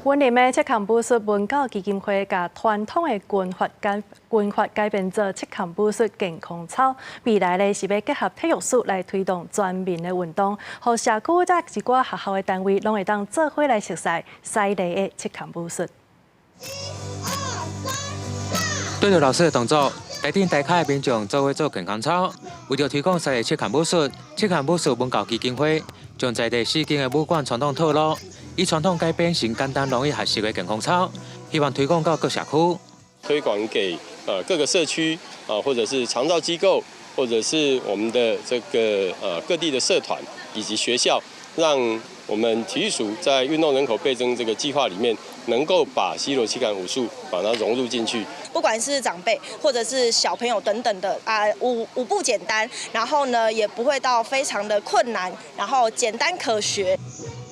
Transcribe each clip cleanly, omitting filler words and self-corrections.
雲林的赤崁武術文教基金會共傳統的拳法改編做赤崁武術健康操，未來咧是欲結合體育署來推動全民的運動，予社區佮一寡學校的單位攏會當做伙來熟悉犀利的赤崁武術。對著老師的動作，台頂台跤的民眾做伙做健康操，為著推廣犀利赤崁武術，赤崁武術文教基金會將在地四間的武館傳統套路，以傳統改編成簡單容易學習的健康操，希望推廣到各社區。推廣給各個社區啊，或者是長照機構，或者是我們的這個各地的社團以及學校，讓我們體育署在運動人口倍增這個計劃裡面，能夠把西螺七砍武術把它融入進去。不管是長輩或者是小朋友等等的啊，舞步簡單，然後呢也不會到非常的困難，然後簡單可學。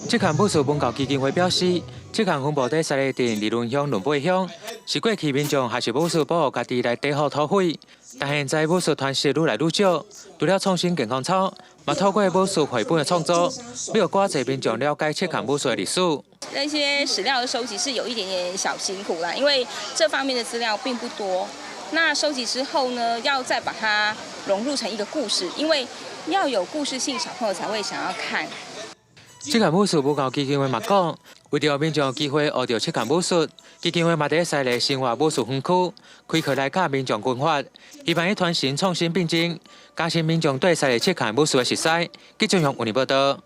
赤崁武術文教基金會表示，赤崁分布佇犀利鎮、二崙鄉、崙背鄉，是過去民眾學習武術保護家己來對付土匪，但現在武術傳承愈來愈少。除了創新健康操，嘛透過武術繪本的創作，欲予較濟民眾了解赤崁武術的歷史。那些史料的收集是有一點點小辛苦啦，因為這方面的資料並不多。那收集之後呢，要再把它融入成一個故事，因為要有故事性，小朋友才會想要看。赤崁武術文教基金會嘛講，為著民眾有機會學著赤崁武術，基金會嘛佇犀利新劃武術園區，開課來教民眾拳法，希望以傳承創新並進，加深民眾對犀利赤崁武術的熟悉。記者用雲林報道。